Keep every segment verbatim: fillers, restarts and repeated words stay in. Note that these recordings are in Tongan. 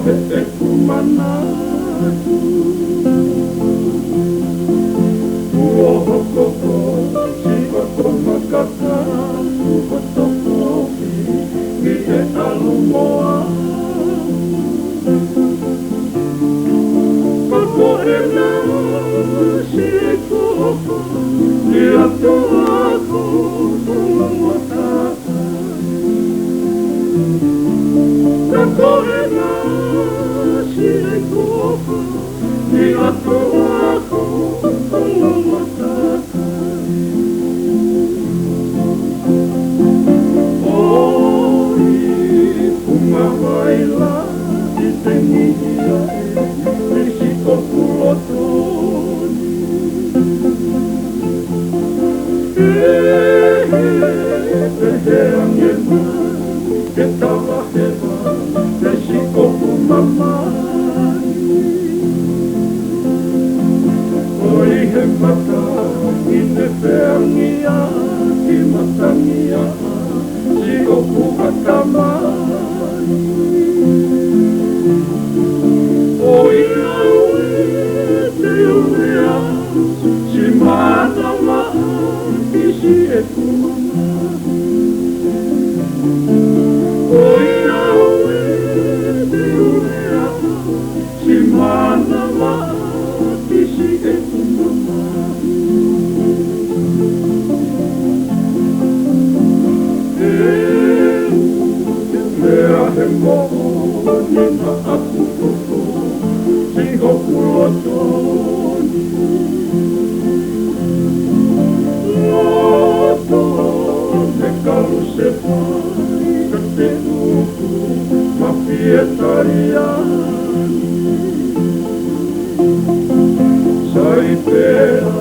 He ʻeku manatu, kuo hoko ko siʻoto makaka, kuo toko ki he ʻalu moa. Ka ko ena siʻeku ʻofa, ʻi ʻato ako, ʻo longotaka. Ka ko ena siʻeku ʻofa, ʻi ʻato ako, ʻo longotaka. ʻOi, ʻumaʻā e laʻi tengi ia ʻe, ʻi siʻoku loto ni. He, he, he, he ange mai ke tala heva, he siʻoku mamahi. ʻOi, he mata ʻi he feangi ʻa ki matangia ʻa siʻoku ʻatamai. ʻOi, ʻoua te u lea, siʻi mānava ʻa ki siʻeku mamahi. ʻOi, ʻoua te u lea, siʻi mānava ʻa ki siʻeku mamahi. He ʻoku ou lea he moʻoni maʻaku fofo, siʻoku loto ni. Loto me kalu se fai ka te uku mafie taliani. Sai pea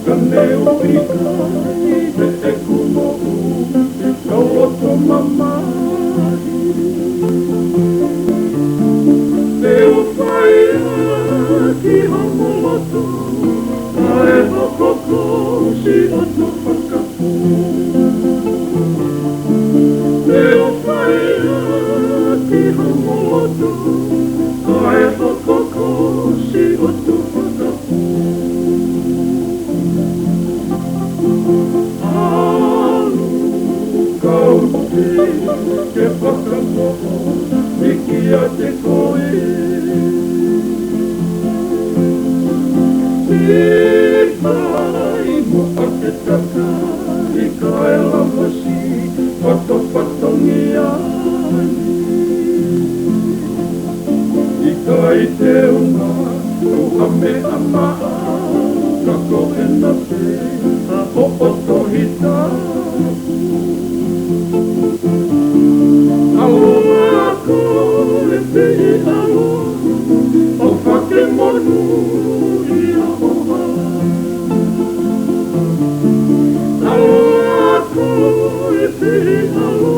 ka ne u ʻikai te ʻeku moʻui ka loto mamahi. Te u fai ʻaki homo loto, kae hoko ko siʻoto fakapō. Te u fai ʻaki homo loto, kae hoko ko siʻoto fakapō. ʻAlu kau te ke fakamoʻoni kiate koe. Siʻi kai mo ake takai kae lava siʻi fakafatongia ni. ʻIkai te u maʻu ha meʻa maʻau, ka ko ena pē ʻa hoʻo tohi tapu. ʻAlu ako e pē ʻi ʻalu, ʻofa ke monūʻia ho hala. ʻAlu ako e pē ʻi ʻalu,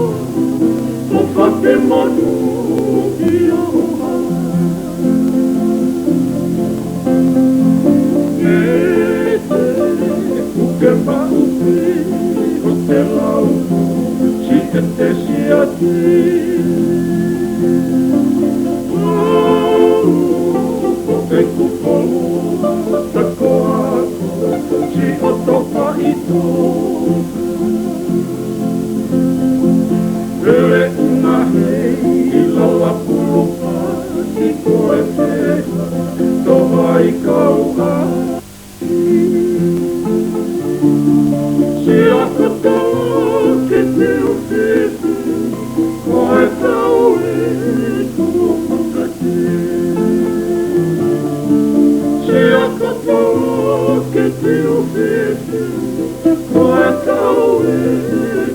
ʻofa ke monūʻia ho hala. ʻE te, ʻoku ke maʻu pē ʻo te lau siʻete siate. Au, ko ʻeku kolo, ta ko ako, siʻoto faʻitoka. Pele ʻunahi ʻi lala pulupa ki koe pē, to vai kau a. Siʻa ka tala ke te u fifi, ko e kau e kuo fakate. Siʻa ka tala ke te u fifi, ko e kau e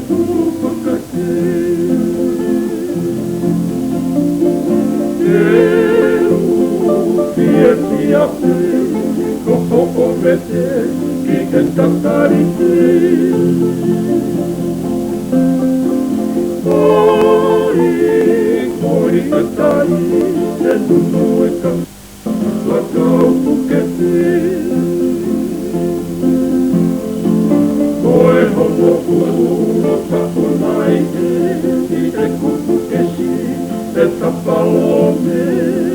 kuo fakate. Te u fiefia pē ko hoʻo vete ki he tatali pē. ʻOi, ʻoua te tai e nunu e ka lakau puke pē. Ko e homo fuʻu loka ʻo nai e ʻi ʻeku puke siʻi ʻe Tapalomi.